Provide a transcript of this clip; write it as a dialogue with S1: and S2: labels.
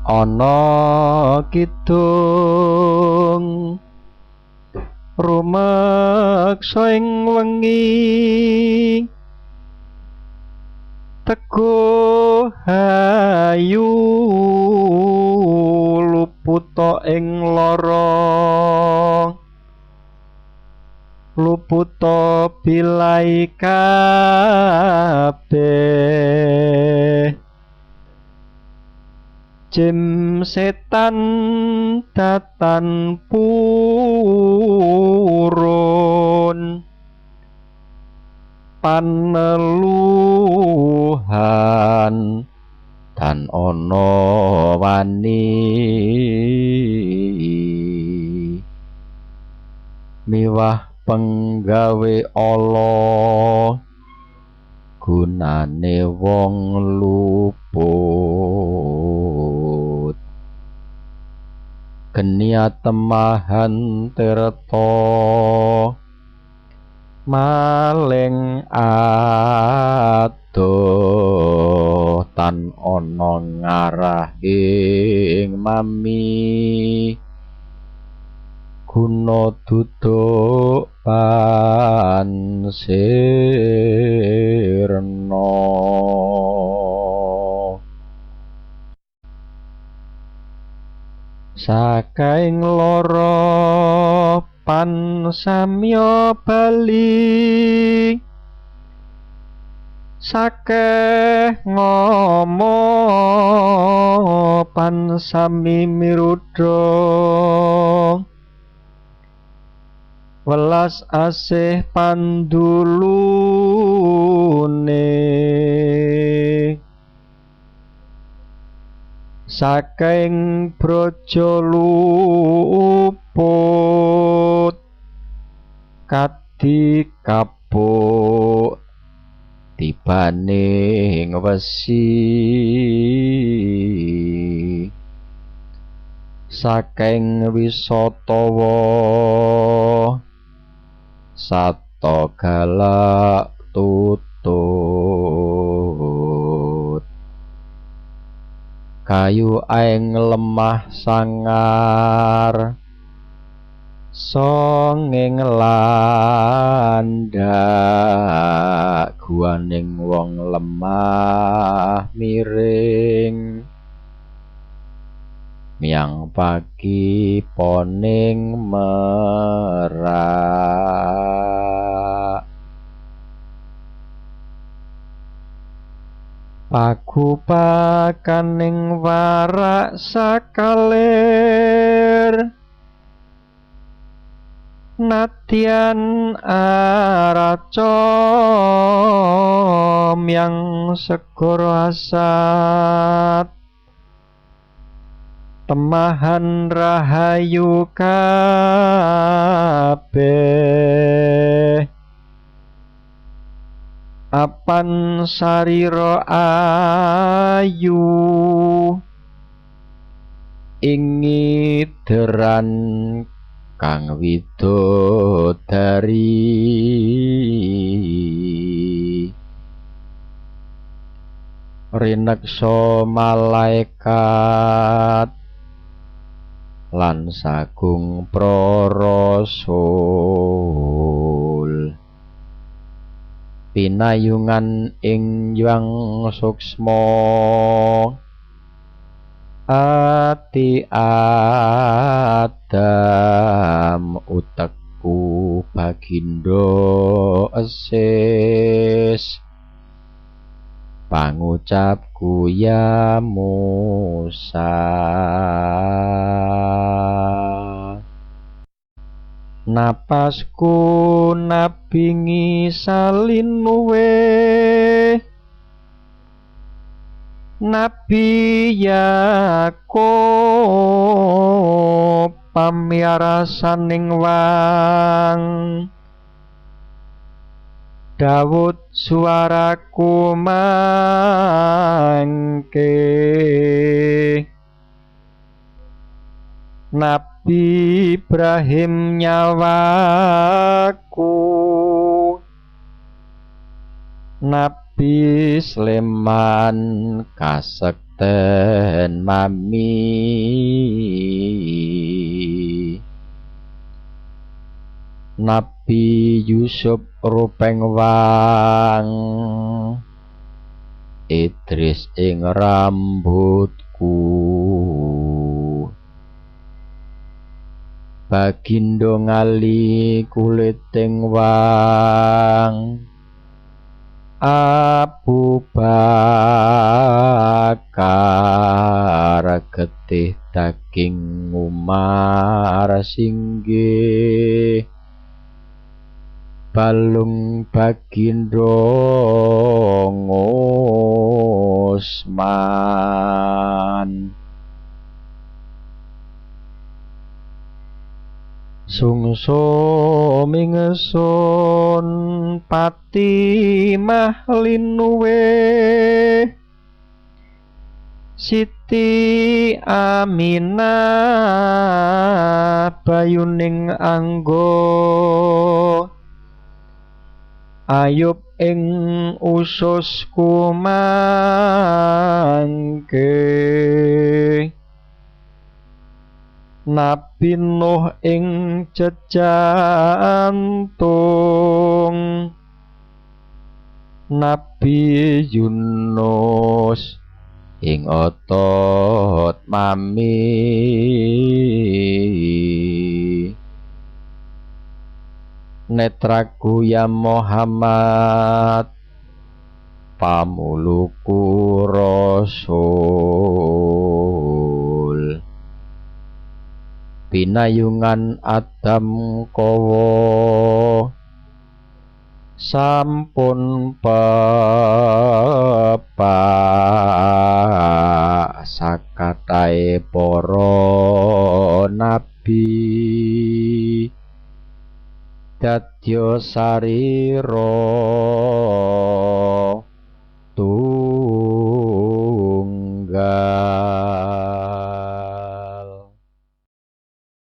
S1: Ana kidung rumeksa ing wengi, teguh hayu luputa ing lara, luputa bilai kabeh. Jim setan datan purun, paneluhan dan ana wani, miwah penggawe Allah gunane wong luput. Genia temahan tirta maling adoh tan ana ngarahing mami, guna duduk pan sirna. Sakaing lara pan samya bali, sakeh ngomo pan sami mirudha, welas asih pandulune. Saking braja luput kadi kapuk tibaning wesi, saking wisatawa sata galak tutut, kayu aeng lemah sangar songeng landak, guaning wong lemah miring, miang pagi poning merak. Pagupakaning warak sakalir, nadyan araca miang segara asat, temahan rahayu kabeh. Apan sarira ayu ingideran kang widodari, rineksa malaikat lan sagung pra rasul, pinayungan ing yang suksma ati Adam utekku bagindo esis, pangucapku ya Musa. Napasku nabi ngisalin luwe, Nabi Yakub pamiyarasaning wang, Dawud suaraku mangke, Nabi Ibrahim nyawaku, Nabi Sleman kasektenku. wethen mami. Nabi Yusuf rupeng wang Idris ing rambutku. Bagindo ngali kuliting wang Abu Bakar getih daging Umar singgih balung bagindo Ngusman. Sungsum ingsun Patimah linuwe Siti Aminah bayuning anggo ayub ing ususku mangke. Nabi Nuh ing jejantung Nabi Yunus ing otot mami. Netraku ya Muhammad pamuluku Rasul pinayungan Adam kowo sampun pepak sakatae para nabi dadya sarira